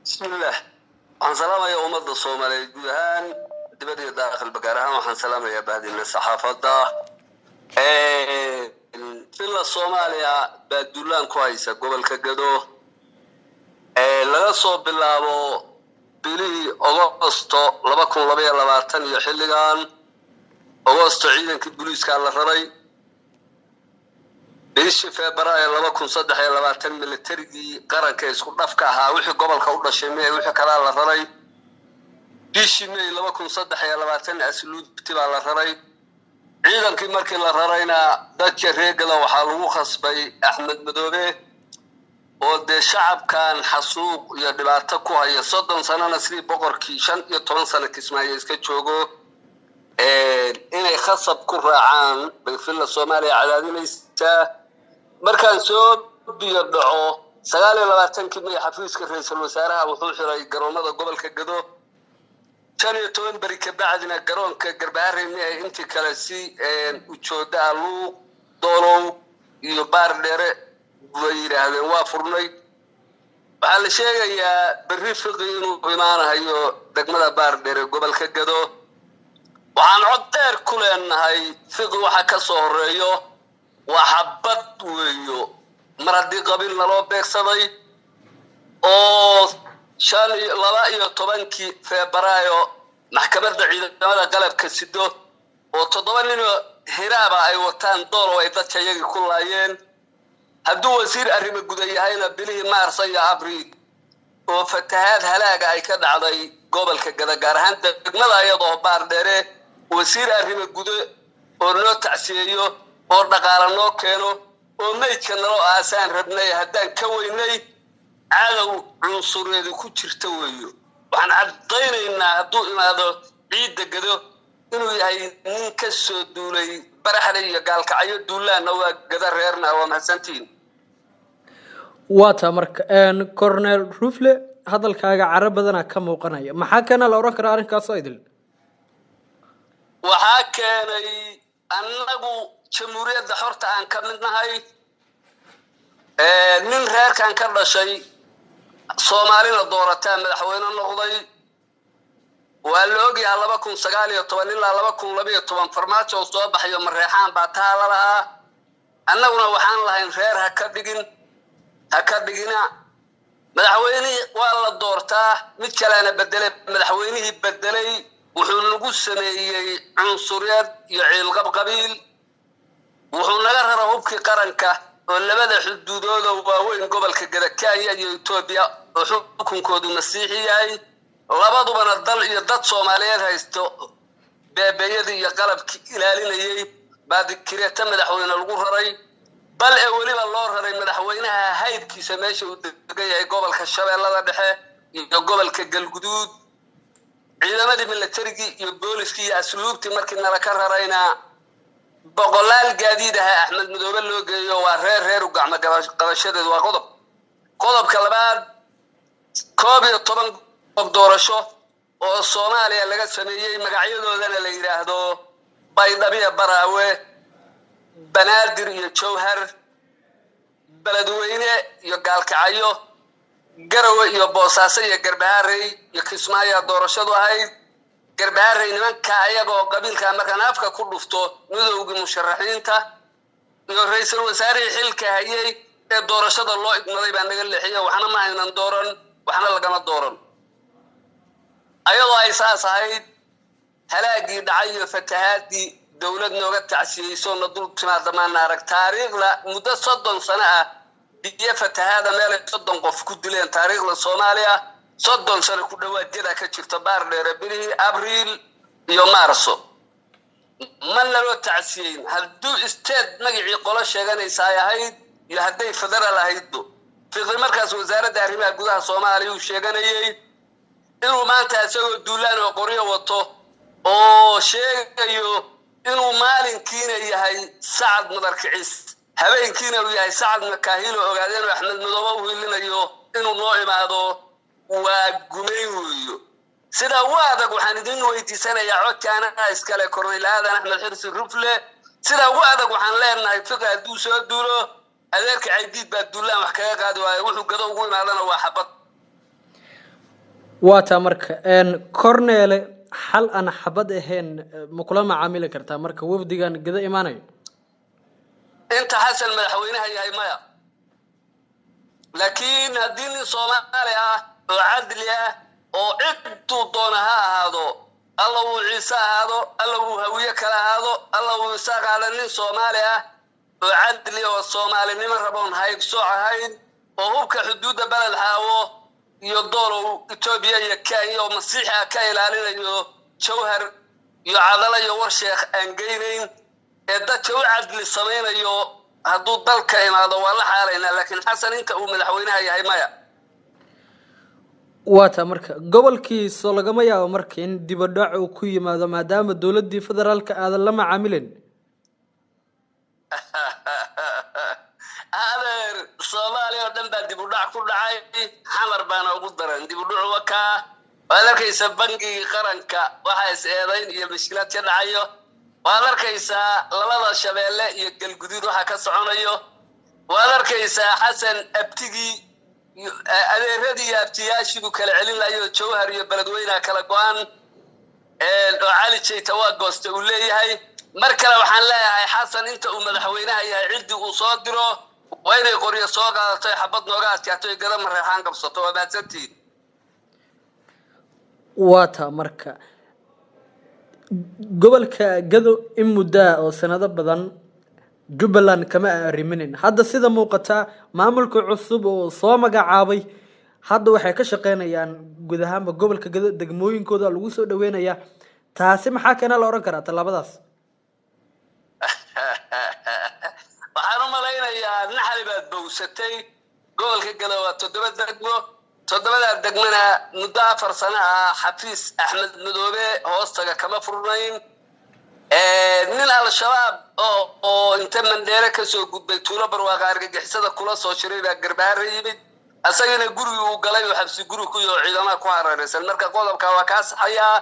Bismillaah, waxaan salaamayaa ummadda Soomaaliyeed guud ahaan, dibad iyo daakhilba. Gaar ahaan waxaan salaamayaa bahdina saxaafadda. Villa Soomaaliya baa duulaan ku haysa gobolka Gado laga soo bilaabo bilihii Agosto 2022 iyo xilligan Agosto ciidankii booliiskaa la raray, bishii Febraayo 2023 militarigii qaranka isku dhafka ahaa, wixii gobolka u dhashay me wixii kalaa la raray, bishii May 2023 asluubti baa la raray. Ciidankii markii la rarayna, dadka reegada waxaa lagu khasbay Axmed Madoobe oo dee shacabkan xasuuq iyo dhibaato ku haya 30 sanana, sidii boqorkii 15 sano Kismaayo iska joogo, inay khasab ku raacaan bay Villa Soomaaliya cadaadinaysaa. Markaan soo biyo dhaco, 29-kii May xafiiska ra-iisul wasaaraha wuxuu xiray garoomada gobolka Gado. 15 beri kabacdina garoonka Garbaharey miah intii kale si ujooda ah, Luuq, Doolow iyo Baar Dheere bay yidhaahdeen waa furnay. Waxaa la sheegayaa berri Fiqi inuu imaanahayo degmada Baar Dheere, gobolka Gado. Waxaan cod dheer ku leenahay, Fiqi waxa ka soo horeeyo waa xabad weeyo. Mar haddii qabiil naloo beegsaday oo shan 12-kii Febraayo maxkamadda ciidamada qalabka sido oo toddoba ninoo hiraaba ay wataan Doolow ay dadka iyagii ku laayeen, hadduu wasiir arrimo guda yahayna bilihii Maarsa iyo Abriil oo fatahaad halaaga ay ka dhacday gobolka Gada, gaar ahaan degmada iyadoo Baardheere, wasiir arrimo gude oo noo tacsiyeeyo oo dhaqaala noo keeno oo meydka naloo aasaan rabnay, haddaan ka weynay cadow cunsureedu ku jirta weeyo. Waxaan caddaynaynaa hadduu imaado ciidda Gado inuu yahay nin ka soo duulay Baraxle iyo Gaalkacyo, duulaanna waa Gada reerna. Waa mahadsantihiin. Waa taa. Marka, Cornel Rufle, hadalkaaga caro badanaa ka muuqanaya. Maxaa keena la odhan karaa arrinkaas oo idil? Waxaa keenay, annagu jamhuuriyadda xorta aan ka mid nahay, nin reerkan ka dhashay, Soomaalina doorataa madaxweyne noqday. Waa la ogyahaa, 2019 ilaa 2012 Farmaajo oo soo baxayo Mareexaan baa taa la lahaa. Annaguna waxaan lahayn reer ha ka dhigin, ha ka dhigina. Madaxweynihii waa la doortaa, mid kalena bedelay. Madaxweynihii bedelay wuxuu nagu sameeyey cunsuriyad iyo ciilqab qabiil. Wuxuu naga rara hubkii qaranka oo labada xuduudooda waaweyn gobolka Gada, Kenya iyo Etoobiya, oo xukunkoodu masiixi yahay, labadubana dal iyo dad Soomaaliyeed haysto, beebeyadii iyo qalabkii ilaalinayey baa dikireeta madaxweyne lagu raray. Bal ee weliba loo raray madaxweynaha haybkiisa meesha uu degan yahay, gobolka Shabeellada Dhexe iyo gobolka Galguduud. Ciidamadii milatarigii iyo booliskii iyo asluubtii markii nala ka rarayna, boqolaal gaadiid ahaa Axmed Madoobe loo geeyo. Waa reer reer u gacmo qabashadeedu. Waa qodob. Qodobka labaad, 11 qodob doorasho oo Soomaaliya laga sameeyey, magacyadoodana la yidhaahdo Baydhabiya, Baraawe, Banaadir iyo Jowhar, Beledweyne iyo Gaalkacyo, Garowe iyo Boosaaso iyo Garbaharey iyo Kismaayo doorashadu ahayd. Garbaharey nimanka ayagoo qabiilkaa markaan afka ku dhufto, midowgii musharaxiinta iyo ra-iisul wasaarihii xilka hayay ee doorashada loo igmaday baa naga leexiya. Waxna ma aynan dooran, waxna lagama dooran. Ayadoo ay saas ahayd, halaagii dhacay iyo fatahaadii dowlad nooga tacsiyeyso na dul timaada maana arag. Taariikhda muddo 30 sano ah biyo fatahaada meelay 30 qof ku dileen, taariikhda Soomaaliya 30 sano ku dhawaad jada ka jirta Baar Dheere bilihii Abriil iyo Maarso ma naloo tacsiyeyn. Hadduu state magacii qolo sheeganaysa ay ahayd iyo hadday federaal ahaydbo, Fiqi markaas wasaaradda arrimaha gudaha Soomaaliya uu sheeganayey. Inuu maanta isagoo duulaan oo qoryo wato oo sheegayo inuu maalinkiina yahay Sacad Madarkicis, habeenkiina uu yahay Sacad Makaahilo, ogaadeen oo Axmed Madoobe u hilinayo, inuu noo imaado waa gumayn weeyo. Sidaa u adag waxaan idin weydiisanayaa codkaana iskale, Korneyl Aadan Axmed Xirsi Rufle. Sidaa ugu adag waxaan leenahay, Fiqi hadduu soo duulo, adeerka Caydiid baa duulaan wax kaga qaadi waayo. Wuxuu Gado ugu imaadana waa xabad. Waa taa marka, cornele, xal aan xabad ahayn ma kula macaamili kartaa marka wafdigan Gada imaanayo? Inta Xasan madaxweynaha yahay, maya. Laakiin haddii nin Soomaali ah oo cadli ah oo ciduu doona ha ahaado, alla uu Ciise ahaado, alla uu Hawiye kala ahaado, alla uu Isaaq ahaado, nin Soomaali ah oo cadli oo Soomaalinimo raboon haybsooc ahayn oo hubka xuduudda Beled Xaawo iyo Doolow Etoobiya iyo Kenya oo Masiixi ah ka ilaalinayo, Jawhar iyo Cadala iyo Warsheekh aan geynayn ee dadka u cadli samaynayo, hadduu dalka imaado waa la xaalaynaa. Laakiin Xasan inta uu madaxweynaha yahay, maya. Waa taa marka, gobolkiiso lagama yaabo marka in dibadhac uu ku yimaado maadaama dowladdii federaalka aadan la macaamilin? Adeer, Soomaaliya oo dhan baa dib u dhac ku dhacay, Xamar baana ugu daran. Dib u dhacu wakaa, waad arkaysaa bangigii qaranka waxa is eedayn iyo mashkilaad ka dhacayo, waad arkaysaa labada Shabeelle iyo Galguduud waxa ka soconayo, waad arkaysaa Xasan abtigii, adeeradii iyo abtiyaashii buu kala celin lahayo, Jawhar iyo Beledweynaha kala go-an oo Cali Jayta waa goosta uu leeyahay. Mar kale waxaan leeyahay, Xasan inta uu madaxweynaha yahay, ciddii uu soo diro waa inay qoryo soo qaadato, ay xabad nooga adkaato, ay Gada Mareexaan qabsato. Waa mahadsantihiin. Waa taa marka, gobolka Gado in muddaa oo sanado badan Jubbaland kama arriminin. Hadda sida muuqata maamulka cusub oo soo magacaabay hadda waxay ka shaqeynayaan guud ahaanba gobolka Gado, degmooyinkooda lagu soo dhaweynaya. Taasi maxaa keena la odhan karaa tallaabadaas? Waxaan u malaynayaa naxali baad bowsatay. Gobolka Gado waa 7 degmo. 7-daa degmana muddo 4 sano ah xafiis Axmed Madoobe hoostaga kama furnayn. Nin Al-Shabaab oo inta Mandheere kasoo gudbay tuulo Barwaaqa argagixisada kula soo shiray baa Garbaharre yimid, asagana gurigii uu galay oo xabsi guri ku yaho, ciidamaha ku hareeraysan. Marka qodobka waa kaa saxayaa.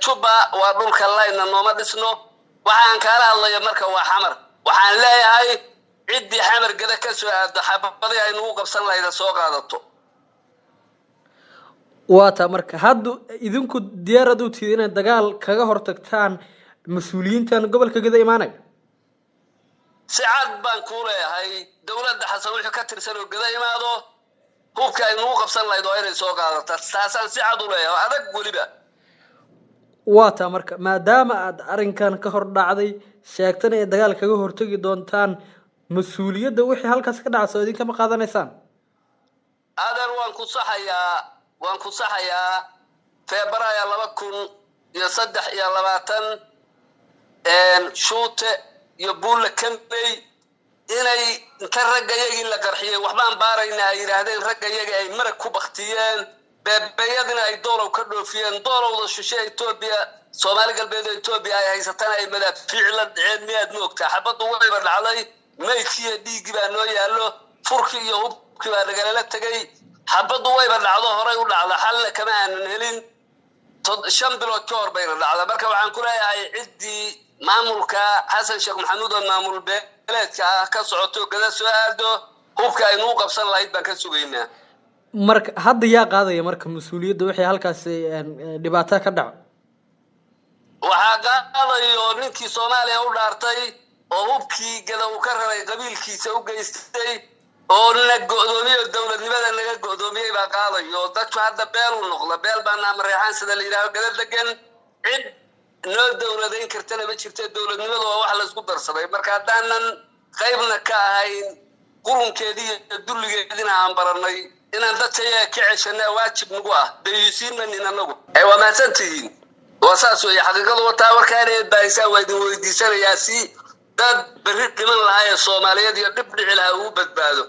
Juba waa dhulka layna nooma dhisno. Waxaan kaala hadlaya marka waa Xamar. Waxaan leeyahay ciddii Xamar Gada ka soo aado, xabadii ay nagu qabsan lahayda soo qaadato. Waa taa marka, hadda idinku diyaarad u tihiin inay dagaal kaga hortagtaan mas-uuliyiintan gobolka Gada imaanaya? Si cad baan kuu leeyahay, dowladda Xasan wuxuu ka tirsan oo Gada imaado, hubka ay nagu qabsan lahayd waa inay soo qaadata. Taasaan si cad u leeyahay oo adag weliba. Waa taa marka, maadaama aad arrinkan ka hor dhacday, sheegtana ay dagaal kaga hortagi doontaan, mas-uuliyadda wixii halkaas ka dhacso idinkama qaadanaysaan? Adeer, waan ku saxayaa, waan ku saxayaa. Febraayo 2023, Shuute iyo Buulle Kambey inay inta ragga yagii la qarxiyey, waxbaan baarayna ay yidhaahdeen, ragga yaga ay marag ku baktiyeen, beebeyadina ay Doolow ka dhoofiyeen, Doolowda shishe Etoobiya, Soomaali Galbeed oo Etoobiya ay haysatana ay madaafiic la dhaceen, miyaad moogtaa? Xabaddu wayba dhacday, maydkii iyo dhiiggii baa noo yaallo, furkii iyo hubkii baa nagalala tegay. Xabaddu wayba dhacdo, horay u dhacda, xalna kama aanan helin. 5 bilood ka hor bayna dhacda. Marka waxaan ku leeyahay, ciddii maamulka Xasan Sheekh Maxamuud oo maamul beeleedka ah ka socoto Gada soo aado, hubka aynuu qabsan lahayd baan ka sugaynaa. Marka hadda yaa qaadaya marka mas-uuliyadda wixii halkaasi dhibaato ka dhaco? Waxaa qaadayo ninkii Soomaaliya u dhaartay oo hubkii Gada uu ka raray qabiilkiisa u geystay oo na go'doomiyey oo dowladnimada naga go'doomiyey baa qaadayo. Dadku hadda beel u noqda, beel baana Mareexaan sida la yidhahdo Gada degan, cid noo dowladayn kartana ma jirto. Dowladnimadu waa wax laysku darsaday. Marka haddaanan qaybna ka ahayn, qurunkeedii iyo dulligeediina aan baranay, inaan dadka iyaga ka ceshanaa waajib nagu ah. Dayuusiin manin anagu. Waa mahadsantihiin. Waa saas weeye xaqiiqadu. Wataa warkaan baahisaan waa idin weydiisanayaa si dad berri dhiman lahaa ee Soomaaliyeed iyo dhib dhici lahaa ugu badbaado.